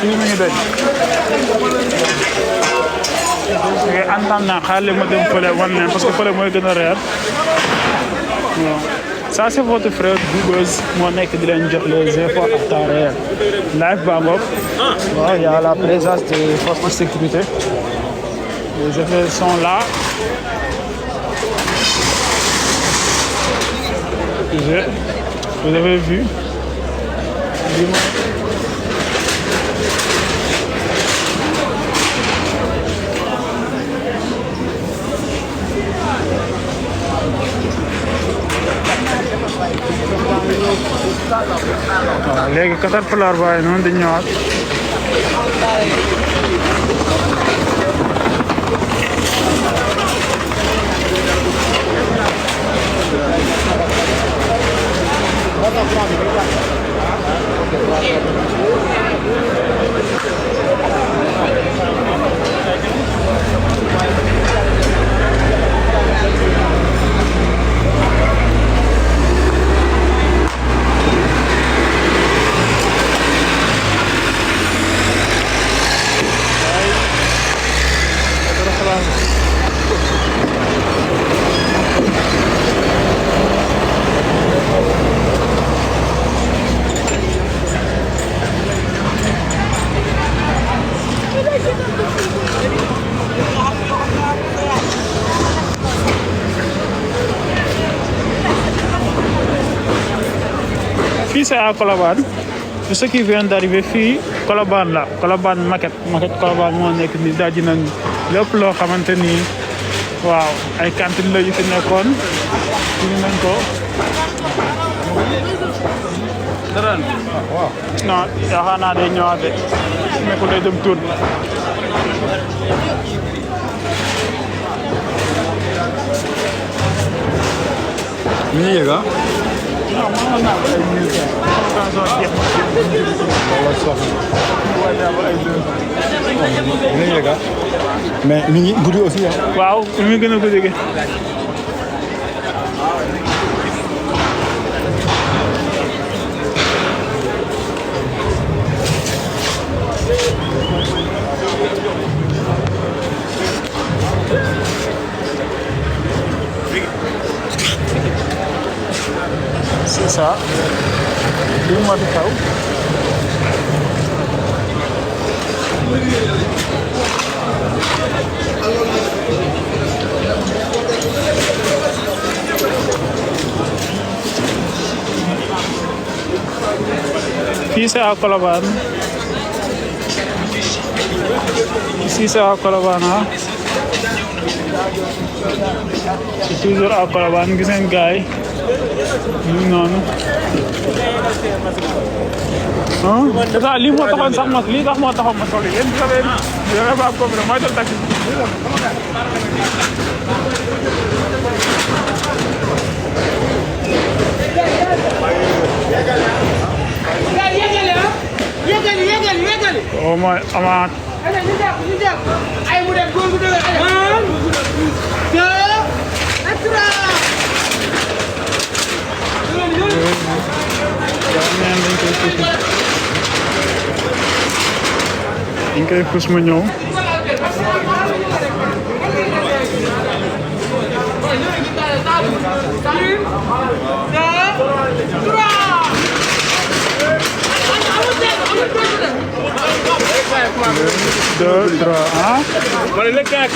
fii mi ngi dañ en temps naa xaar leen ma dem fële wan leen parce que fële mooy gën a reer bon ça c'est votre frère Googles moo nekk di leen jox les infos à temps réel live baa ngoog waaw y a la présence des forces de sécurité les effets sont là vous avez vu waaw léegi Caterpillar bàyyi noonu di ñëwaat fii c'est à Colobane pour ceux qui viennent d'arriver fii Colobane la Colobane maquette Colobane moo nekk nii dajji nañ lépp loo xamante ni waaw ay cantine la yu fi nekkoon ñu nañ ko waaw non yaakaar naa day ñëwaat de nekkul day dem tour mi ngi yëg mais mi ngi guddi aussi waaw mi ngi gën a ko jóge c'est ça li moo di xew fii c'est à Colobane ici c'est à Colobane c'est toujours à Colobane gis ngeen gaay ñu noonu ah lii moo taxoon sax ma lii tax moo taxoon ma soli yéen vous pas compris mooy dal taxi oh mooy amaat ay mu dem góor gu dañ koy puus ma ñëw deux trois ah wala léegi gars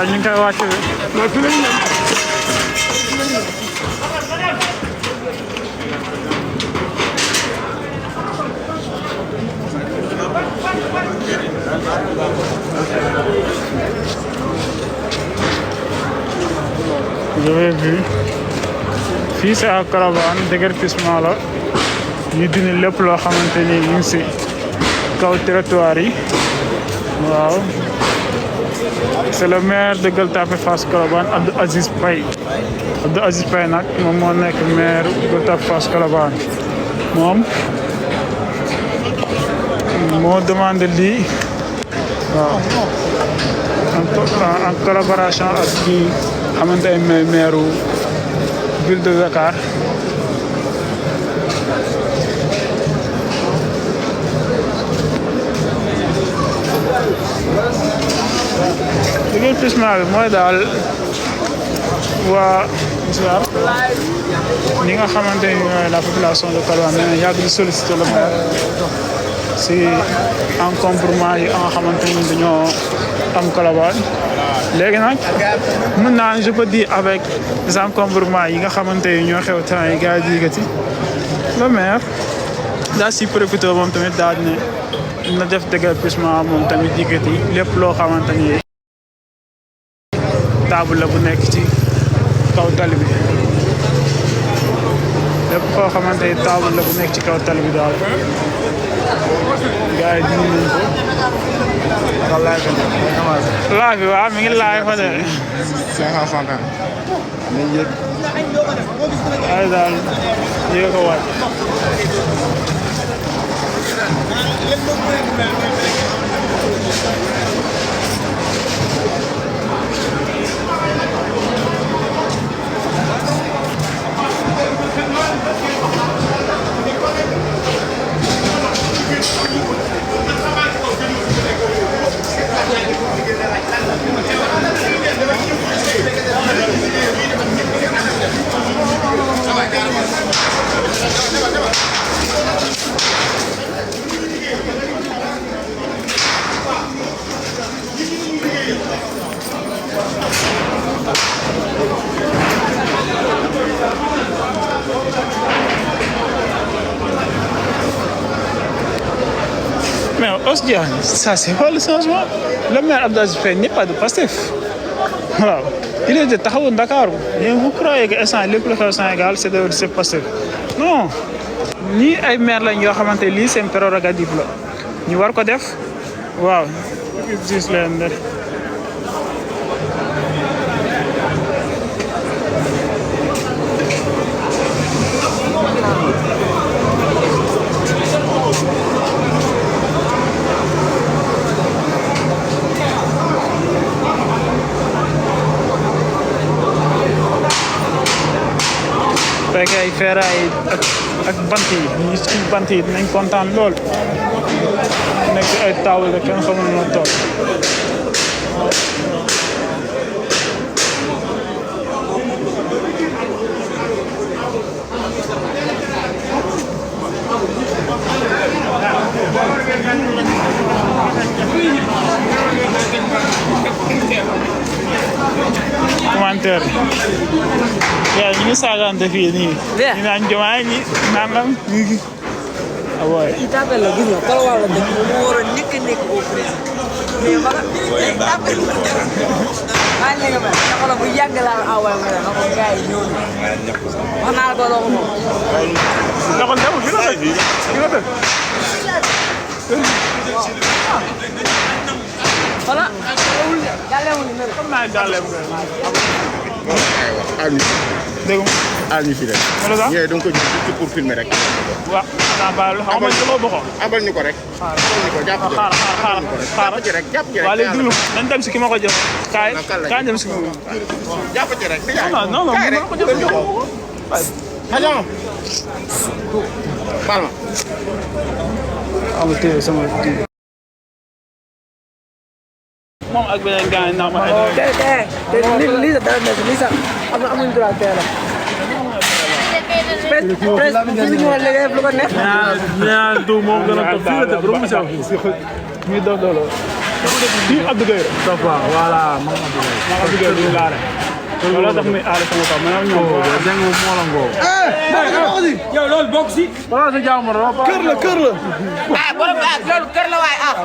yi ñu ngi koy wàcc vous avez vu fii c'est à Colobane déguerpissement la ñu dindi lépp loo xamante ni ñu ngi si kaw territoire yi waaw c'est le maire de Gueule Tapée Fass Colobane Abdou Aziz Paye nag moom moo nekk maire Gueule Tapée Fass Colobane moom moo demandé lii waaw en collaboration ak kii xamante ay maire ville de Dakar déguerpissement bi mooy daal waa Moussa ñi nga xamante ni ñooy la population de Colobane nee na yàgg di solliciter le maire si encombrement yi nga xamante ni dañoo am Colobane léegi nag mën naa je peux dire avec les encombrements yi nga xamante ni ñoo xew temps yi gars yi yëkkati le maire daa si profité moom tamit daal ne na def déguerpissement moom tamit yëkkati lépp loo xamante ni table la bu nekk ci kaw tali bi lépp koo xamante ni table la bu nekk ci kaw tali bi daal gars yi dindi nañ ko. laaj bi waaw mi ngi laaj fa de. 550. nañ yëg. ay daal yéeg ko wàcc. Mais Osdia, ça c'est pas le changement. Le maire Abdou Aziz Faye n'est pas de Pastef. Waaw il est de Taxawu Dakar. Mais vous croyez que instant lépp lu xew Sénégal c'est Pastef. Non ñii ay maire lañ yoo xamante lii seen prérogative la ñu war ko def waaw gis leen de. fekk ay ferraille ak bant yi ñi ci bant yi dinañ kontaan lool nekk ay table de kenn xamul noonu tool commentaire yaa ñu ngi saagante fii nii. ñu naan Diomaye ñi nangam. waaw. i tapel la gis nga Colobane la dëkk mu war a nekk au président mais wala day tapel maa ngi nekk ba xolo bu yàgg laa envoyé ma ne ko gars yi ñëw na wax naa la ko loolu moom. ndax kon demul fi la dëkk fi la dëkk. voilà. gàlleewul ni mel. xam naa gàlleem nga. dégg aal ñu fi rek. ñëwee da nga ko jël pour filmer rek. waaw xanaa baal xam nga dama bokkoon. abal ñu ko rek. xaaral ci rek jàpp ci rek. waaw léegi déglu nañ dem si ki ma ko jox. kaay kaay dem si moom. jàpp ci rek. non non non ko jox ko. xajama. baal ma. am téye sama kii. moom ak beneen gars yi naa ma. te lii sax dara nekk lii sax amuñu droit teel a. presque li ñu war a liggéey lu ko neex. ñaar du moom gën a toog fii la def romb si muy dox doolo fii Abdou Gueye la voilà moom Abdou Gueye du laare loolu tax muy aale sama kaw maanaam ñoom jàng moom moo la ngoo yow loolu bokk si. wala sa jàmm kër la kër la ah borom ah loolu kër la waaye ah.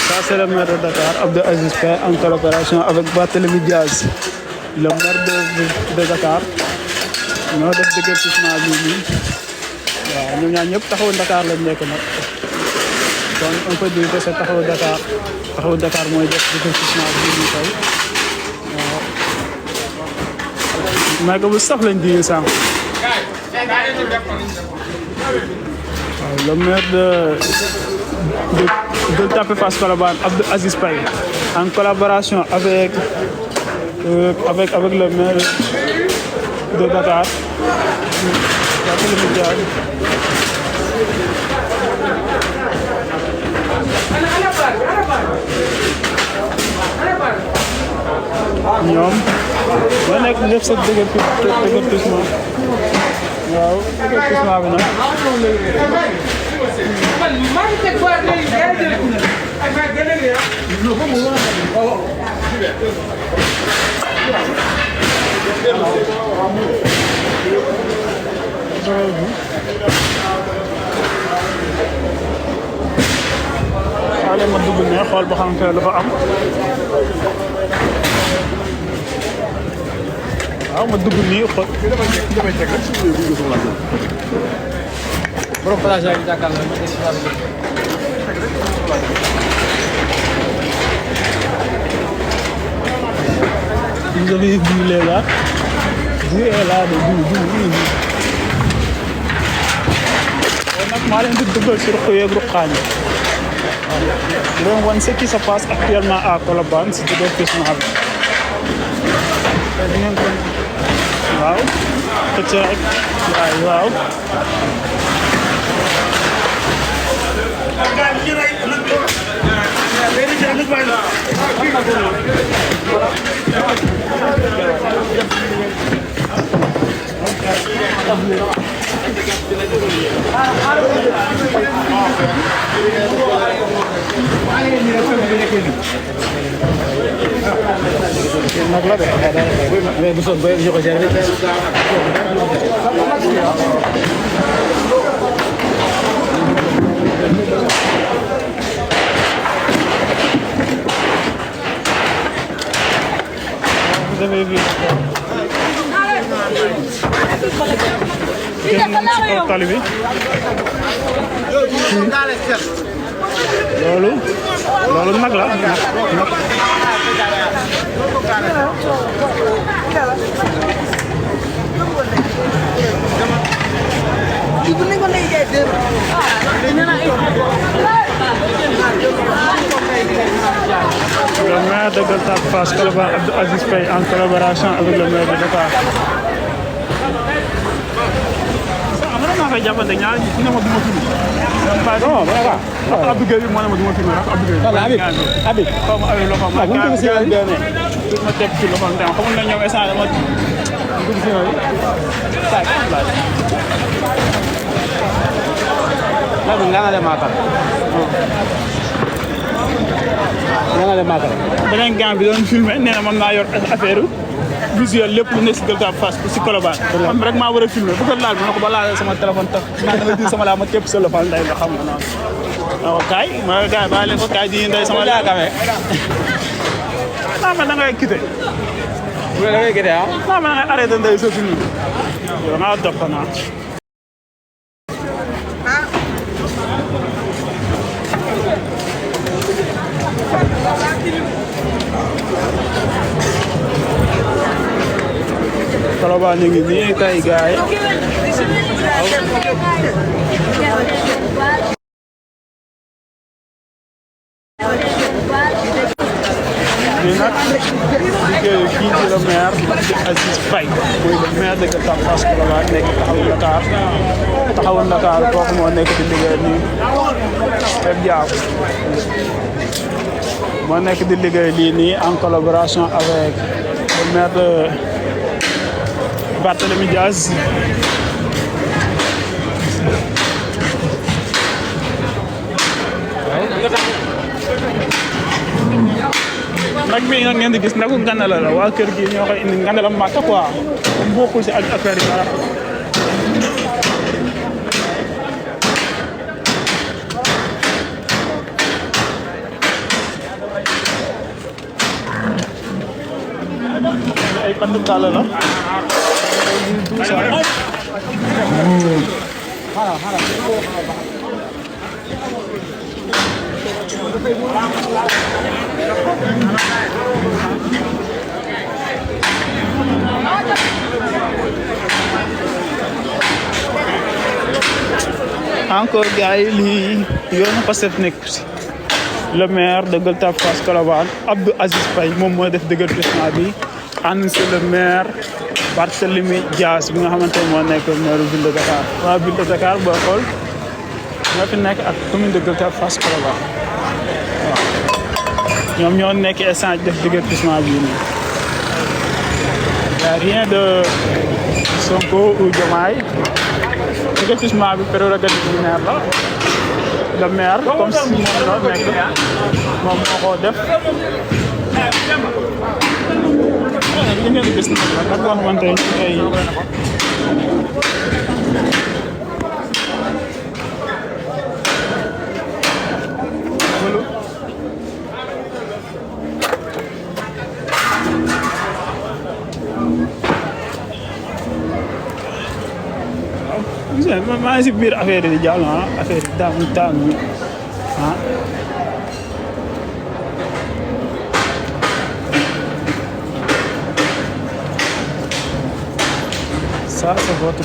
Ça c'est le maire de Dakar, Abdou Aziz Faye, en collaboration avec Barthélémy Diaz, le maire de Dakar. ñoo def déguerpissement bi nii waaw ñoom ñaar ñëpp taxawu Dakar lañ nekk nag donc on peut dire que c'est taxawu Dakar mooy def déguerpissement bi nii tey waaw. mais que bu saf lañ di sànq. Le maire de Tapée Fass Colobane, Abdou Aziz Paye, en collaboration avec le maire de Dakar, ñoom ba nekk def sa déguerpissement waaw déguerpissement bi nag xaale ma dugg ne xool ba xam te dafa am waaw ma dugg nii xool borom place yaa ngi jàkkaarloo vous avez vu les gars Dieu est là de nag maa leen di duggal si ruq yeeg ruqaan yi di leen wan ce qui se passe actuellement à Colobane si déguerpissement bi di ngeen ko waaw xëcc rek waaw nag la de mais bu soog ba jox ko vous avez vu tali bi loolu nag la nag le maire de Gueule Tapée Fass Colobane Abdou Aziz Paye en collaboration avec le maire de Dakar. maa koy jàppante ñaar ñi ne ma duma film. non vraiment. ndax Abdou Gueye bi moo ne ma duma film rek Abdou Gueye. voilà Habib xaw ma Habib loxo ma gaa ma teg ci loxo tam xamul na ñoom instant dama dugg si yooyu. Habib nga na dem Matam. nga na dem Matam. beneen gars bi doon filmé nee na man maa yor affaire visuel lépp lu nekk si Gueule Tapée Fass si Colobane. man rek maa war a filmé bu ko laal ma ne ko ba laalee sama téléphone tax maa dama jël sama laa ma képp sa lëfal ndey nga xam nga noonu. waaw kaay ma gars yi bàyyi leen ko kaay di ndey sama laa kamee. naa ma da ngay quitté. bu da ngay quitté ah. naa ma da ngay arrêté ndey sa film bi. yow naa dox ko naa. Colobane ñu ngi nii tey gars yi lii nag liggéeyu kii di le maire Abdou Aziz Paye mooy le maire de Gueule Tapée Fass Colobane nekk taxawal Dakar kooku moo nekk di liggéey nii Pep Diaw moo nekk di liggéey lii nii en collaboration avec le maire de Barthélémy Diaz nag bi nag ngeen di gis nagu ngandala la waa kër gi ñoo koy indi ngandala màkk quoi comme bokkul si ak affaire yi dara ay pandu kala la encore gars yi lii yoonu Pastef nekk si le maire de Gueule Tapée Fass Colobane Abdou Aziz Faye moom moo def déguerpissement bi ànd si le maire Barthélémy Dias bi nga xamante ne moo nekk maire ville de Dakar waa ville de Dakar boo xool ñoo fi nekk ak commune de Gueule Tapée Fass Colobane waaw ñoom ñoo nekk instant def déguerpissement bii nii y a rien de Sonko ou Diomaye déguerpissement bi prérogative du maire la le maire comme si moom la nekk moom moo ko def li ngeen gis nag la boo xamante ne ci ay maa ngi si biir affaire yi di jàll affaire yi daam ça c'est votre